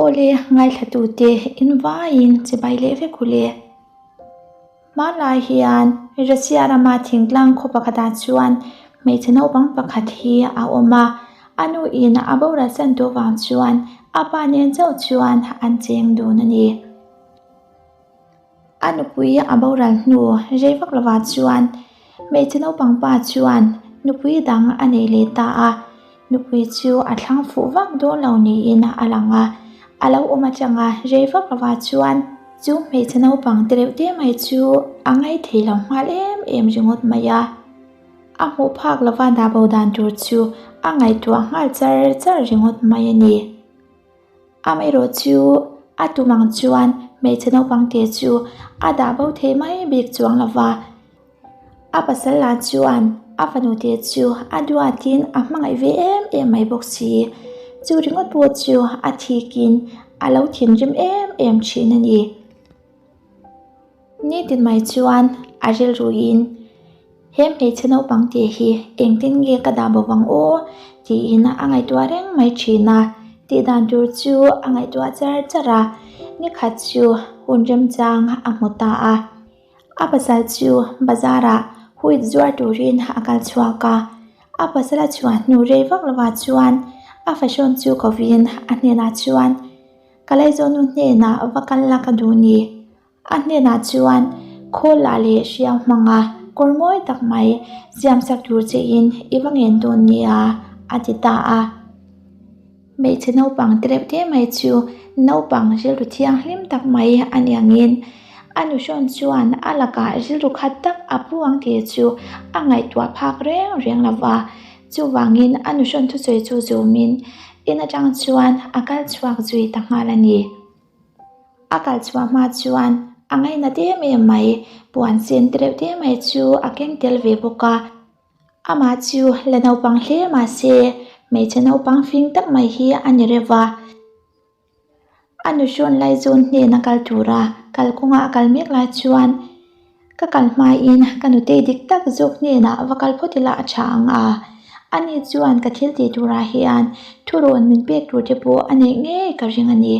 Awle ngaithlatute in vaiin chibai leh vek u le. Hmanlai hian Russia rama thingtlang khaw pakhatah chuan hmeichhe naupang pakhat hi a awm a, a nuin a boral chan tawh vang chuan a pa nen chauh chuan an cheng dun a ni. A nupui a boral hnu rei vak lovah chuan hmeichhe naupang pa chuan nupui dang a nei leh ta a, nupui chu a thlang fuh vak dawn lo niin a lang a, a lo awm atanga rei vak lovah chuan chu hmeichhe naupang te reuh te mai chu a ngaithei lo nghal em em ringawt mai a, a hmuh phak lova dah bo dan tur chu a ngaihtuah nghal char char ringawt mai a ni. Amaherawh chu a tum ang chuan hmeichhe naupang te chu a dah bo thei mai bik chuang lo va, a pasal lah chuan a fanu te chu a duatin a hmangaih ve em em mai bawk si. Chu ringawt pawh chu a thikin a lo thinrim em em thin a ni. Nitin mai chuan a rilruin he hmeichhe naupang tih hi engtin nge ka dah bawk ang aw tiin a ngaihtuah reng mai thin a, tih dan tur chu a ngaihtuah char char a, nikhat chu hun remchang a hmu ta a, a pasal chu bazar ah wheat zuar turin a kal chhuak a, a pasal a chhuah hnu rei vak lovah chuan a fahrawn chu kovin a hnenah chuan. Ka laizawhnu hnenah va kal la ka duh ni. A hnenah chuan khawl lah leh hriau hmanga kawr mawi tak mai siamsak tur che in i va ngen dawn nia a ti ta a. Hmeichhe naupang te reuh te mai chu naupang rilru thianghlim tak mai a ni angin a nuhrawn chuan a lakah rilru khat tak a pu ang tih chu a ngaihtuah phak reng reng lo va. Chuvangin a nuhrawn thusawi chu zawmin in atang chuan a kal chhuak zui ta nghal a ni. A kal chhuah hma chuan a ngainat em em mai, puan sen te reuh te mai chu a keng tel ve bawk a. Amah chu la naupang hle mahse hmeichhe naupang fing tak mai hi a ni reuh va. A nuhrawn laizawn hnena kal tura kalkawnga a kal mek lai chuan ka kal hmain ka nutei dik tak zawk hnenah va kal phawt ila a tha ang a, ani chuan ka thil tih turah hian thurawn min pek tur te pawh a neih ngei ka ring a ni.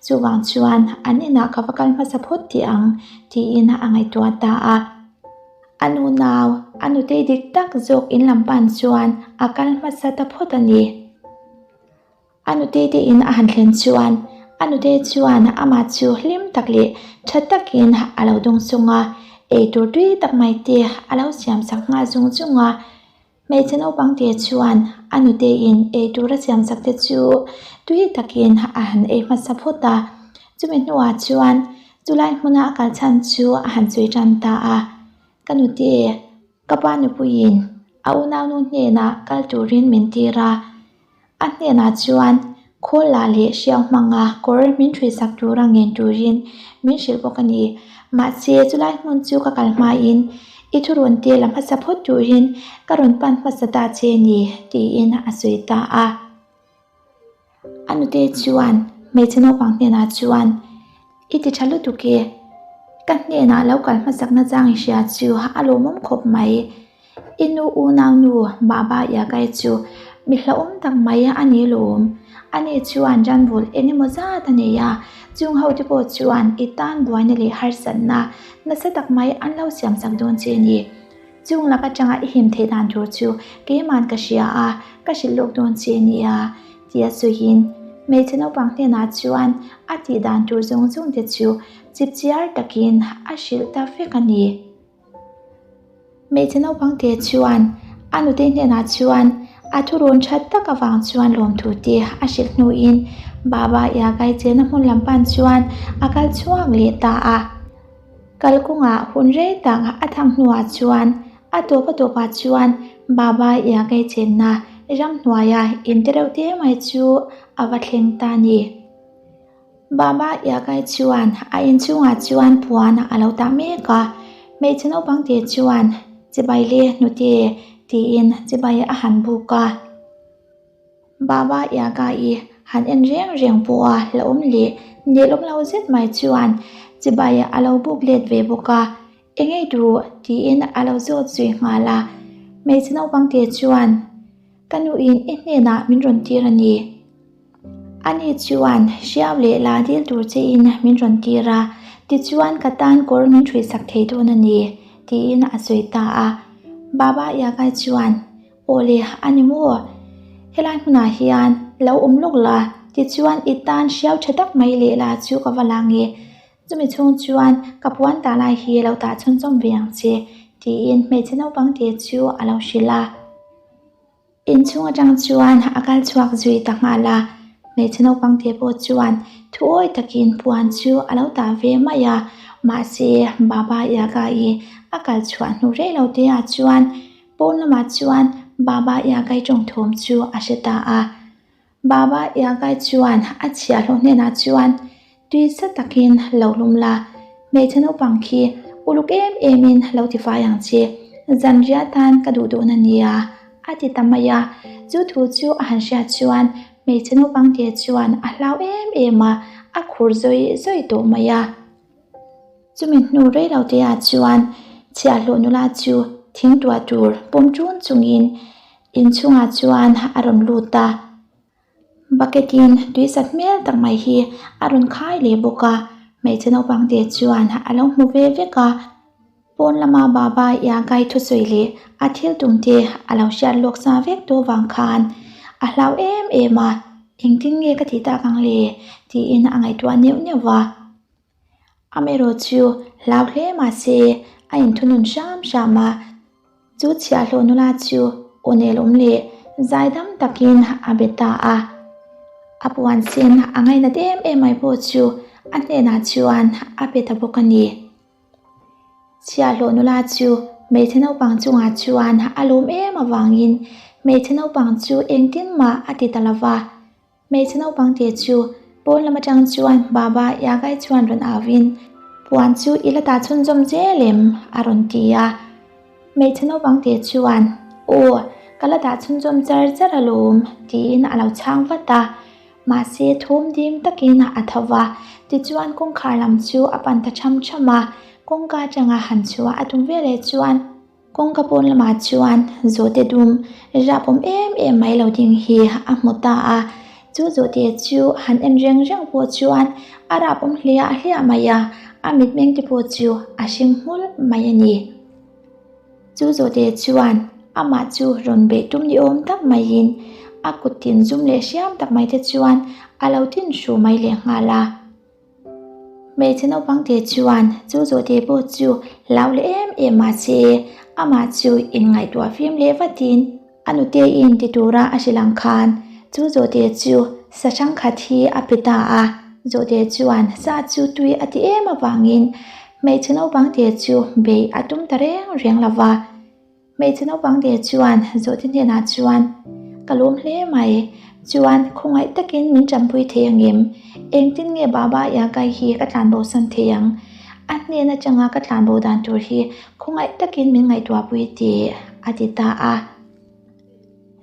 Chuvang chuan an inah ka va kal hmasa phawt tih ang tiin a ngaihtuah ta a. A nu nau, a nutei dik tak zawk in lam pan chuan a kal hmasa ta phawt a ni. A nute te in a han thlen chuan a nute chuan amah chu hlim tak leh tha takin a lo dawng chung a, eitur tui tak mai te a lo siam sak nghal zung zung a. Hmeichhe naupang te chuan a nute in eitur a siam sak te chu tui takin a han ei hmasa phawt a, chumi hnuah chuan chulai hmuna a kal chhan chu a han sawi tan ta a, Ka nute, ka pa nupuiin a unaunu hnenah kal turin min tir a. A hnenah chuan khawl lah leh hriau hmanga kawr min ṭhuisak tura ngen turin min hrilh bawk a ni. Mahse, chulai hmun chu ka kal hmain i thurawn te la hmasa phawt turin ka rawn pan hmasa ta che ni, tiin a sawi ta a. A nute chuan hmeichhe naupang hnenah chuan, I ti tha lutuk e, ka hnenah lo kal hmasakna chang i hria chu a lawmawm khawp mai. I nu unau nu Baba Iakai chu mi hlauhawm tak mai a ni lawm. Ani chuan ranvulh eng emaw zat a nei a, chung ho te pawh chuan i tan buaina leh harsatna nasa tak mai an lo siamsak dawn che a ni. Chung lak atanga i him theih dan tur chu keiman ka hria a, ka hrilh lawk dawn che nia, tia sawiin hmeichhe naupang hnenah chuan a tih dan tur zawng zawng te chu chipchiar takin a hrilh ta vek a ni. Hmeichhe naupang te chuan a nute hnenah chuan a thurawn that tak avang chuan lawmthu te a hrilh hnuin Baba Iagai chena hmun lam pan chuan a kal chhuak leh ta a. Kalkawngah hun rei tak a thang hnuah chuan a tawp a tawpah chuan Baba Iagai chenna ramhnuaia in te reuh te mai chu a va thleng ta a ni. Baba Iagai chuan a inchhungah chuan puan a lo tah mek a, hmeichhe naupang te chuan chibai le hnute tiin chibai a han buk a. Baba Iagai han en reng reng pawh a la awm leh nelawm lo zet mai chuan chibai a lo buk let ve bawk a, Eng ei duh? tiin a lo zawt zui nghal a. Hmeichhe naupang te chuan, Ka nuin i hnenah min rawn tir a ni. Ani chuan hriau leh la dil tur chein min rawn tir a, tichuan ka tan kawr min ṭhuihsak thei dawn a ni, tiin a sawi ta a. Baba Yaga chuan, Aw le, a ni maw? Helai hmunah hian lo awm lawk la, tichuan i tan hriau ṭha tak mai leh la chu ka va la nge. Chumi chhung chuan ka puan tah lai hi lo tah chhunchawm ve ang che, tiin hmeichhe naupang te chu a lo hrilh a. Inchhung atang chuan a kal chhuak zui ta nghal a, hmeichhe naupang te pawh chuan thuawi takin puan chu a lo tah ve mai a, mahse Baba Yaga-i a kal chhuah hnu rei lo te ah chuan pawn lamah chuan Baba Yaga-i tawngthawm chu a hre ta a. Baba Yaga chuan a chhiahhlawh hnenah chuan tui sa takin lo lum la, hmeichhe naupang khi uluk em emin lo tifai ang che, zanriah tan ka duh dawn a nia, a ti ta mai a. Chu thu chu a han hriat chuan hmeichhe naupang te chuan a hlau em em a, a khur zawi zawi tawh mai a. Chumi hnu rei lo te ah chuan chhiahhlawh nula chu thing tuah tur pawm ṭun chungin inchhungah chuan a rawn lut a, bucket in tui sat hmel tak mai hi a rawn khai leh bawk a, hmeichhe naupang te chuan a lo hmu ve vek a, pawn lama baba Yagai thusawi leh a thil tum te a lo hriat lawk sa vek tawh vang khan a hlau em em a, engtin nge ka tih tak ang le tiin a ngaihtuah neuh neuh va. Amaherawh chu hlau hle mah se a inthunun hram hram a, chu chhiahhlawh nula chu aw nelawm leh zaidam takin a be ta a. A puan sen a ngainat em em mai pawh chu a hnenah chuan a pe ta bawk a ni. Chhiahhlawh nula chu hmeichhe naupang chungah chuan a lawm em avangin hmeichhe naupang chu engtin mah a ti ta lo va. Hmeichhe naupang te chu pawn lam atang chuan Baba Yagai chuan rawn au in, Puan chu i la ta chhunzawm zel em? a rawn ti a. Hmeichhe naupang te chuan, Aw, ka la dah chhunzawm char char alawm, tiin a lo chhang vat a. Mahse thawm dim takin a tho va, tichuan kawngkhar lam chu a pan ta tham tham a. Kawngka atanga han chhuah a tum veleh chuan, Kawngka pawn lamah chuan zawhte dum rapawm em em mai lo ding hi a hmu ta a, chu zawhte chu han en reng reng pawh chuan a rapawm hliah hliah mai a, a mitmeng te pawh chu a hring hmul mai a ni. Chu zawhte chuan amah chu rawn beih tum ni awm tak maiin a kut tin zum leh hriam tak mai te chuan a lo tin hru mai leh nghal a. Hmeichhe naupang te chuan chu zawhte pawh chu hlau leh em em mah se amah chu inngaihtuah fim leh vatin a nute in ti tura a hrilh ang khan chu zawhte chu sa hrang khat hi a pe ta a. Zawhte chuan sa chu tui a ti em avangin hmeichhe naupang te chu beih a tum ta reng reng lo va. Hmeichhe naupang te chuan zawhte hnenah chuan, Ka lawm hle mai, chuan khawngaih takin min tanpui thei angem? Engtin nge Baba Yagai hi ka tlanbo san thei ang? A hnen atanga ka tlanbo dan tur hi khawngaih takin min ngaihtuahpui teh, a ti ta a.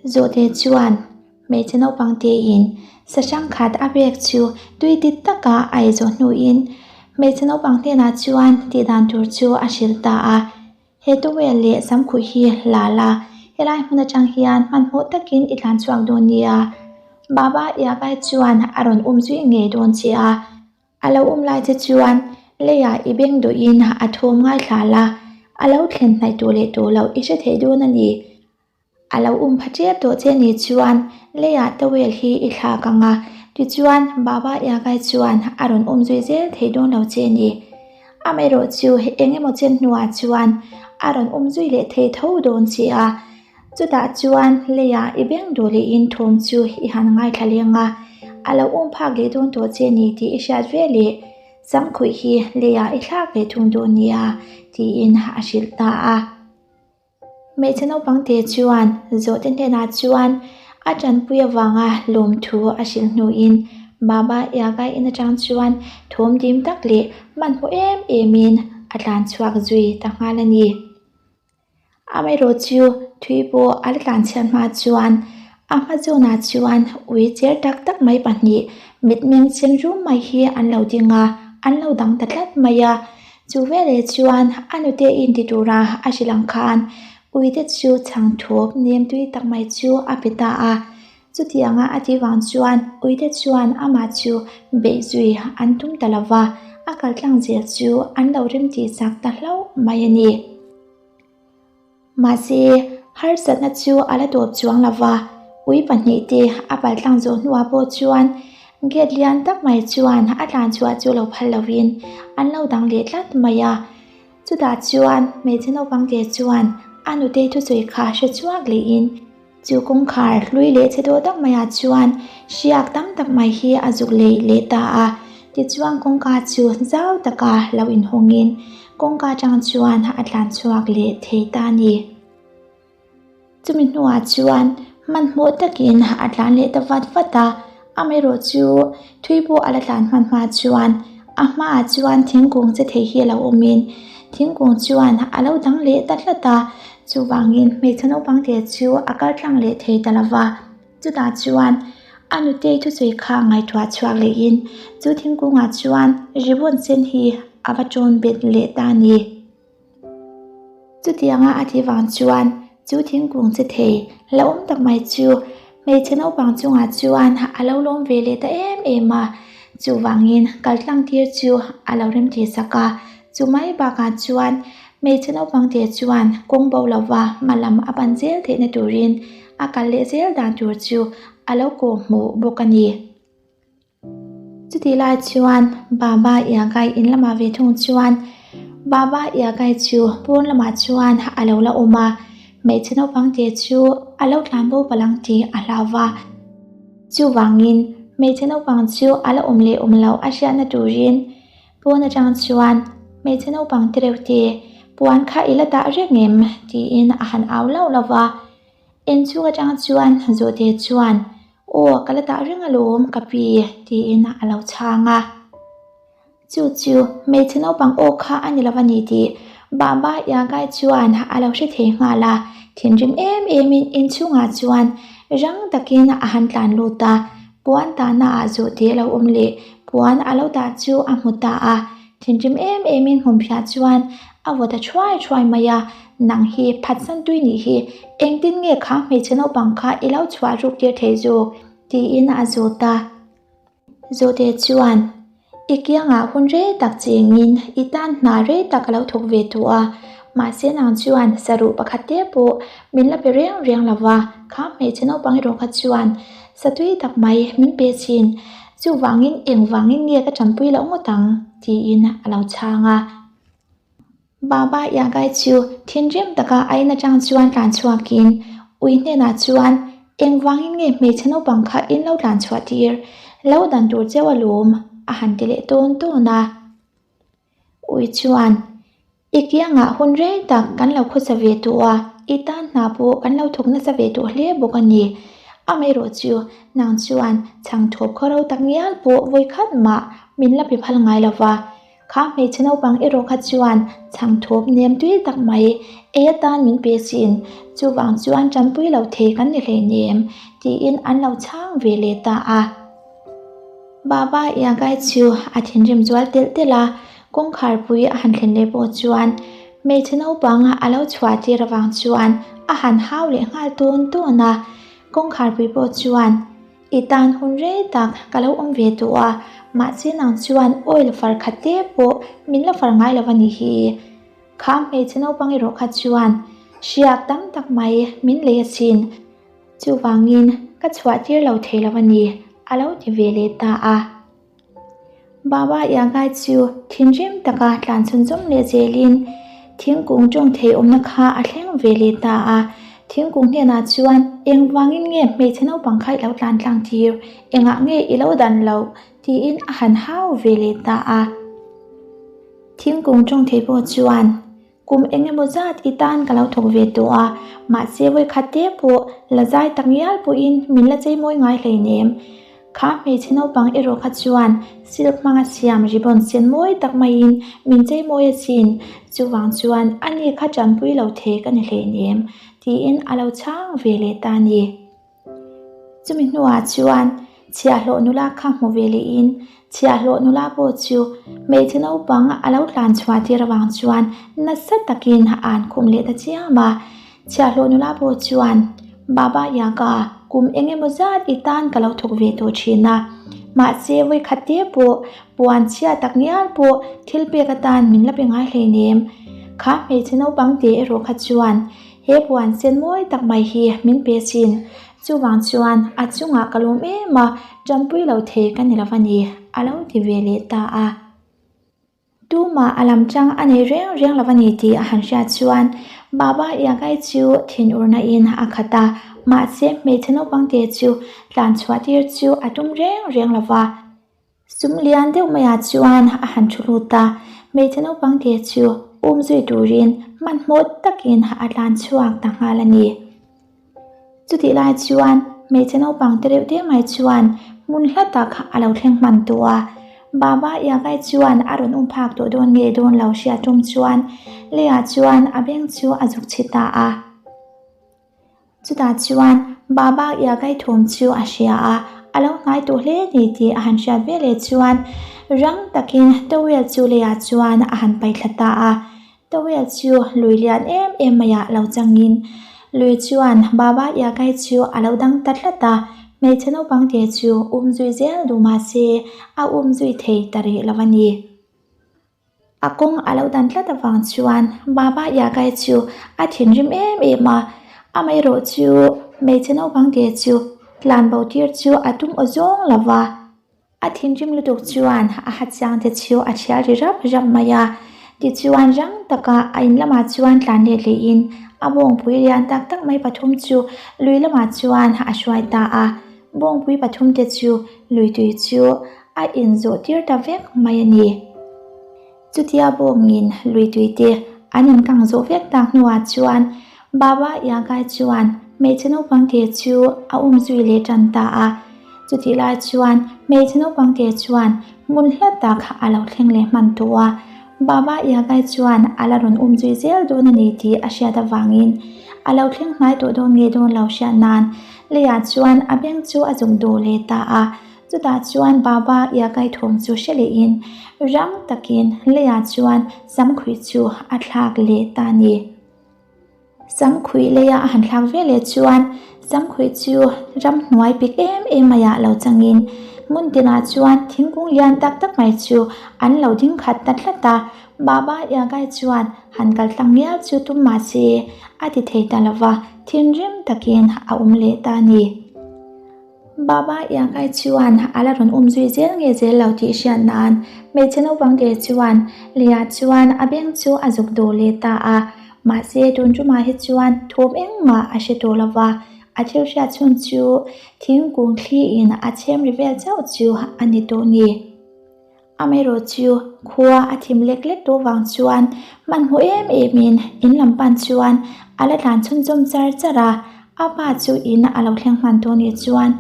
Zawhte chuan hmeichhe naupang tein sa hrang khat a pek chu tui tit taka a ei zawh hnuin hmeichhe naupang hnenah chuan tihdan tur chu a hrilh ta a. He towel leh samkhuih hi la la, helai hmun atang hian hmanhmawh takin i tlan chhuak dawn nia. Baba Yagai chuan a rawn um zui ngei dawn che a, a lo um lai che chuan leiah i beng duhin a thawm ngaithla la, a lo thlen hnaih tawh leh tawh loh i hre thei dawn a ni. A lo um pha tep tawh che ni chuan leiah towel hi i thlak ang a, tichuan Baba Yagai chuan a rawn um zui zel thei dawn lo che ni. Amaherawh chu eng emaw chen hnuah chuan a rawn um zui leh thei tho dawn che a, chutah chuan leiah i beng duh lehin thawm chu i han ngaithla leng a, a lo um phak leh dawn tawh che ni tih i hriat ve leh Samkhuih hi leiah i thlak leh thung dawn nia tiin a hrilh ta a. Hmeichhe naupang te chuan zawhte hnenah chuan a tanpui avanga lawmthu a hrilh hnuin Baba Yaga in atang chuan thawm dim tak leh hmanhmawh em emin a tlan chhuak zui ta nghal a ni. Amaherawh chu thui pawh a la tlan chhiat hma chuan a hma zawnah chuan ui cher tak tak mai pahnih mitmeng sen rum mai hi an lo ding a, an lo dang ta tlat mai a. Chu veleh chuan a nute in ti tura a hrilh ang khan uite chu chhang thup nem tui tak mai chu a pe ta a. Chutianga a tih vang chuan uite chuan amah chu beih zui an tum ta lo va, a kal tlang zel chu an lo remtih chak ta hlauh mai a ni. Mahse, harsatna chu a la tawp chuang lo va, ui pahnihte a paltlang zawh hnuah pawh chuan gate lian tak mai chuan a tlan chhuah chu lo phal lovin an lo dang leh tlat mai a. Chutah chuan hmeichhe naupang te chuan a nutei thusawi kha hre chhuak lehin chu kawngkhar hlui leh chhe tawh tak maiah chuan hriak tam tak mai hi a zuk lei leh ta a. Tichuan kawngka chu zau taka lo inhawngin kawngka atang chuan a tlan chhuak leh thei ta a ni. Chumi hnuah chuan hmanhmawh takin a tlan leh ta vat vat a, amaherawh chu thui pawh a la tlan hman hma chuan a hmaah chuan thingkung che thei hi a lo awmin thingkung chuan a lo dang leh ta tlat a, chuvangin hmeichhe naupang te chu a kal tlang leh thei ta lo va, chutah chuan a nutei thusawi kha ngaihtuah chhuak lehin chu thingkungah chuan ribbon sen hi a va tawn bet leh ta a ni. Chutianga a tih vang chuan chu thingkung che thei la awm tak mai chu hmeichhe naupang chungah chuan a lo lawm ve leh ta em em a, chuvangin kal tlang tir chu a lo rem thei sak a, chu mai bakah chuan hmeichhe naupang te chuan kawng bo lova hma lam a pan zel theihna turin a kal leh zel dan tur chu a lo kawh hmuh bawk a ni. Chutih lai chuan Baba Iagai in lamah ve thung chuan Baba Iagai chu pawn lamah chuan a lo la awm a, hmeichhe naupang te chu a lo tlan bo palh ang tih a hlau va. Chuvangin hmeichhe naupang chu a la awm leh awm loh a hriatna turin pawn atang chuan hmeichhe naupang te reuh te puan kha i la tah reng em tiin a han au lauh lauh va. Inchhung atang chuan Zawhte chuan Aw, ka la tah reng alawm ka pi tiin a lo chhang a. Chu chu hmeichhe naupang aw kha a ni lo a ni tih Baba Yagai chuan a lo hre thei nghal a, thinrim em emin inchhungah chuan rang takin a han tlan lut a, puan tahnaah Zawhte a lo awm leh puan a lo tah chu a hmu ta a. Thinrim em emin hmunphiah chuan a vaw ta thuai thuai mai a, Nang hi phatsan tui nih hi, engtin nge kha hmeichhe naupang kha i lo chhuah ruk tir thei zawk? tiin a zawt a. Zawhte chuan, I kiangah hun rei tak chengin i tan hna rei tak a lo thawk ve tawh a, mahse nang chuan saruh pakhat te pawh min la pe reng reng lo va, kha hmeichhe naupang erawh kha chuan satui tak mai min pe chin. Chuvangin engvangin nge ka tanpui loh ngawt ang? tiin a lo chhang a. Baba Iagai chu thinrim taka a in atang chuan tlan chhuakin ui hnenah chuan, Engvangin nge hmeichhe naupang kha in lo tlan chhuah tir? Lo dan tur cheu alawm, a han ti leh tawn tawn a. Ui chuan, I kiangah hun rei tak kan lo khawsa ve tawh a, i tan hna pawh kan lo thawk nasa ve tawh hle bawk a ni. Amaherawh chu nang chuan chhang thawp khawro tak ngial pawh vawikhat mah min la pe phal ngai lo va. Kha hmeichhe naupang erawh kha chuan chhang thawp nem tui tak mai ei atan min pe sin, chuvang chuan tanpui lo thei kan ni hleinem, tiin an lo chhang ve leh ta a. Baba Iagai chu a thinrim zual telh telh a, kawngkharpui a han thlen leh pawh chuan hmeichhe naupang a lo chhuah tir avang chuan a han hau leh nghal tawn tawn a, kawngkharpui pawh chuan I tan hun rei tak ka lo awm ve tawh a, mahse nang chuan oil far khat te pawh min la far ngai lo a nih hi. Kha hmeichhe naupang erawh kha chuan hriak tam tak mai min lei asin. Chuvangin ka chhuah tir lo thei lo a ni, a lo ti ve leh ta a. Baba Iagai chu thinrim taka tlan chhunzawm leh zelin thingkung tawng thei awmna kha a thleng ve leh ta a. Thingkung hnenah chuan, Engvangin nge hmeichhe naupang kha i lo tlan tlang tir? Engah nge i lo dan loh? tiin a han hau ve leh ta a. Thingkung tawng thei pawh chuan, Kum eng emaw zat i tan ka lo thawk ve tawh a, mahse vawikhat te pawh la zai tak ngial pawhin min la chei mawi ngai hleinem. Kha hmeichhe naupang erawh kha chuan silk hmanga siam ribbon sen mawi tak maiin min chei mawi asin, chuvang chuan ani kha tanpui lo thei ka ni hleinem, tiin a lo chhang ve leh ta a ni. Chumi hnuah chuan chhiahhlawh nula kha hmu ve lehin chhiahhlawh nula pawh chu hmeichhe naupang a lo tlan chhuah tir avang chuan nasa takin a an khum leh ta chiam a. Chhiahhlawh nula pawh chuan, Baba Yaga! Kum eng emaw zat i tan ka lo thawk ve tawh thin a. Mahse, vawikhat te pawh puan chhia tak ngial pawh thil pek atan min la pe ngai hleinem. Kha hmeichhe naupang te erawh kha chuan he puan sen mawi tak mai hi min pe chin. Chuvang chuan a chungah ka lawm em a, tanpui lo thei ka ni lo va ni, a lo ti ve leh ta a. Tumah a lam chang a nei reng reng lo a ni tih a han hriat chuan Baba Iagai chu thinurna in a khat a, mahse hmeichhe naupang te chu tlan chhuah tir chu a tum reng reng lo va. Sum lian deuh maiah chuan a han thu lut a, hmeichhe naupang te chu um zui turin hmanhmawh takin a tlan chhuak ta nghal a ni. Chutih lai chuan hmeichhe naupang te reuh te mai chuan hmun hla tak a lo thleng hman tawh a, Baba Iakai chuan a rawn um phak tawh dawn nge dawn lo hriat tum chuan leiah chuan a beng chu a zuk chhi ta a. Chutah chuan Baba Iakai thawm chu a hria a, a lo hnai tawh hle ni tih a han hriat veleh chuan rang takin towel chu leiah chuan a han paihthla ta a. Towel chu lui lian em em maiah lo changin lui chuan Baba Iakai chu a lo dang ta tlat a, hmeichhe naupang te chu um zui zel duh mah se a um zui thei ta rih lo a ni. A kawng a lo dan tlat avang chuan Baba Iakai chu a thinrim em em a, amaherawh chu hmeichhe naupang te chu tlanbo tir chu a tum aw zawng lo va. A thinrim lutuk chuan a ha chiang te chu a thial ri rap rap mai a, tichuan rang taka a in lamah chuan tlan let lehin a bawngpui lian tak tak mai pathum chu lui lamah chuan a hruai ta a, bawngpui pathum te chu lui tui chu a inzawh tir ta vek mai a ni. Chutia bawngin lui tui te an inkang zawh vek tak hnuah chuan Baba Iagai chuan hmeichhe naupang te chu a um zui leh tan ta a. Chutih lai chuan hmeichhe naupang te chuan hmun hla tak a lo thleng leh hman tawh a. Baba Iagai chuan a la rawn um zui zel dawn a ni tih a hriat avangin a lo thleng hnai tawh dawn nge dawn lo hriat nan leiah chuan a beng chu a zuk dawh leh ta a. Chutah chuan Baba Iakai thawm chu hre lehin rang takin leiah chuan samkhuih chu a thlak leh ta a ni. Samkhuih leia a han thlak ve leh chuan samkhuih chu ramhnuai pik em em maiah lo changin hmun tinah chuan thingkung lian tak tak mai chu an lo ding khat ta tlat a. Baba Iakai chuan han kal tlang ngial chu tum mah se a ti thei ta lova, thinrim takin a awm leh ta a ni. Baba Iakai chuan a la rawn um zui zel nge zel lo tih hriat nan hmeichhe naupang te chuan Leah chuan a beng chu a zuk dawh leh ta a. Mahse tun tumah hi chuan thawm engmah a hre tawh lo va, a thil hriat chhun chu thingkung thli in a chhem ri vel chauh chu a ni tawh ni. Amaherawh chu khua a thim lek lek tawh vang chuan hmanhmawh em emin in lam pan chuan a la tlan chhunzawm char char a, a pa chu in a lo thleng hman tawh nih chuan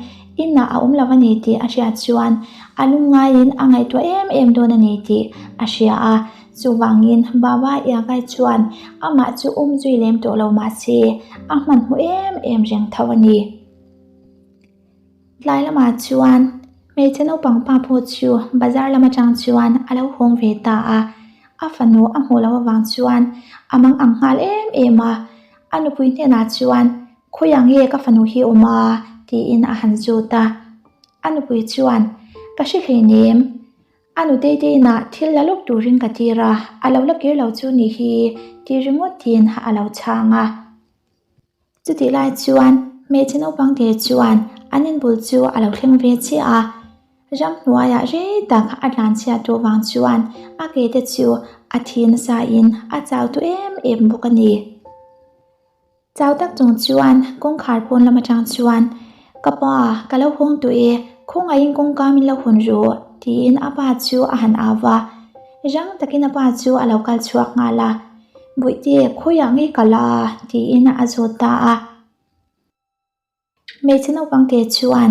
inah a awm lo a ni tih a hriat chuan a lungngaiin a ngaihtuah em em dawn a ni tih a hria a, chuvangin Baba Iagai chuan amah chu um zui lem tawh lo mahse a hmanhmawh em em reng tho a ni. Tlai lamah chuan hmeichhe naupang pa pawh chu bazar lam atang chuan a lo hawng ve ta a, a fanu a hmuh loh avang chuan a mang ang nghal em em a, a nupui hnenah chuan khawiah nge ka fanu hi awm a tiin a han zawt a, a nupui chuan ka hre hleinem a nutei te inah thil la lawk turin ka tir a, a lo la kir lo chu ni hi ti ringawtin a lo chhang a. Chutih lai chuan hmeichhe naupang te chuan an inbul chu a lo thleng ve chiah a, ramhnuaiah rei tak a tlan chhiat tawh vang chuan a ke te chu a thi nasa in a chau tawh em em bawk a ni. Chau tak chung chuan kawngkhar pawn lam atang chuan Ka pa, ka lo hawng tawh e, khawngaihin kawngka min lo hawn rawh tiin a pa chu a han au va, rang takin a pa chu a lo kal chhuak nghal a. Bawihte, khawiah nge ka la? tiin a zawt ta a. Hmeichhe naupang te chuan,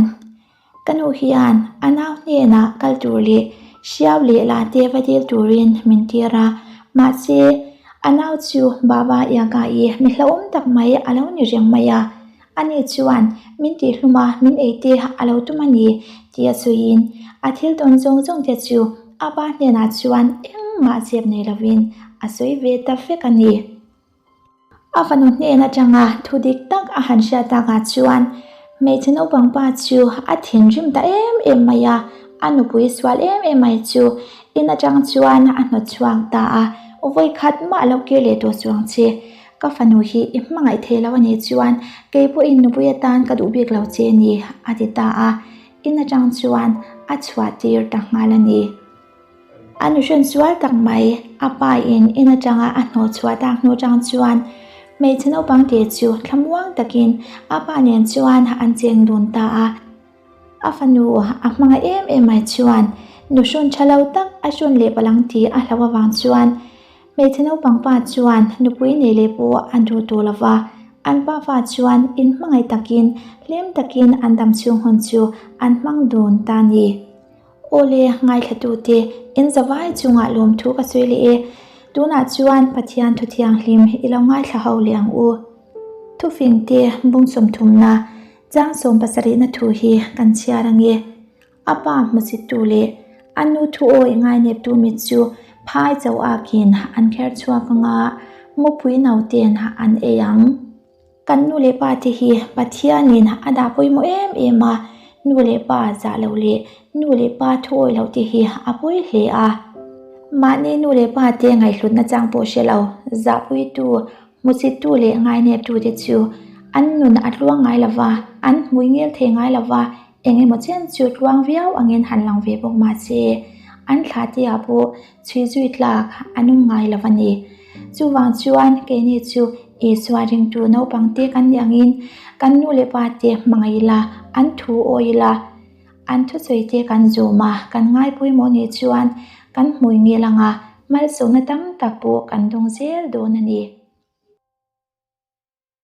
Ka nu hian a nau hnenah kal tur leh hriau leh la te va dil turin min tir a, mahse, a nau chu Baba Yaga-i mi hlauhawm tak mai a lo ni reng mai a. Ani chuan min tihhlum a, min ei te a lo tum a ni tih a sawiin a thil tawn zawng zawng te chu a pa hnenah chuan engmah zep nei lovin a sawi ve ta vek a ni. A fanu hnen atanga thu dik tak a han hriat takah chuan Hmeichhe naupang pa chu a thinrim ta em em mai a, a nupui sual em em mai chu in atang chuan a hnawt chhuak ta a, Vawi khat mah lo kir leh tawh chuang che, ka fanu hi i hmangaih thei lo a nih chuan kei pawhin nupui atan ka duh bik lo che a ni, a ti ta a, in atang chuan a chhuah tir ta nghal a ni. A nuhrawn sual tak mai, a pa in in atanga a hnawh chhuah tak hnu tang chuan hmeichhe naupang te chu thlamuang takin a pa nen chuan an cheng dun ta a. A fanu a hmangaih em em mai chuan nuhrawn tha lo tak a hrawn leh palang tih a hlauh avang chuan hmeichhe naupang pa chuan nupui nei leh pawh a duh tawh lo va, an pa fa chuan inhmangaih takin hlim takin an dam chhung hun chu an hmang dun ta a ni. Awle, ngaithlatute, in zavai chungah lawmthu ka sawi leh e. Tunah chuan Pathian thu thianghlim i lo ngaithla ho leh ang u. Thufingte bung sawmthumna, chang sawm pasarihna thu hi kan chhiar ang e. A pa hmuchittu leh a nu thu awi ngaineptu mit chu phai cho akin an kher chhuak anga mupui nauten an ei ang. Kan nu leh pa te hi Pathianin a dah pawimawh em em a, nu leh pa zah loh leh nu leh pa thu awih loh te hi a pawi hle a. Mahni nu leh pa te ngaihhlutna chang pawh hre lo, zahpuitu, hmuchittu leh ngaineptu te chu an nun a tluang ngai lo va, an hmui ngel thei ngai lo va, eng emaw chen chu tluang viau angin han lang ve bawk mahse an thla te ah pawh chhui zui tlak an awm ngai lo a ni. Chuvang chuan keini chu Isua ringtu naupang te kan nih angin kan nu leh pa te hmangaih ila, an thu awi ila, an thusawi te kan zawm a, kan ngai pawimawh nih chuan kan hmui ngel anga malsawmna tam tak pawh kan dawng zel dawn a ni.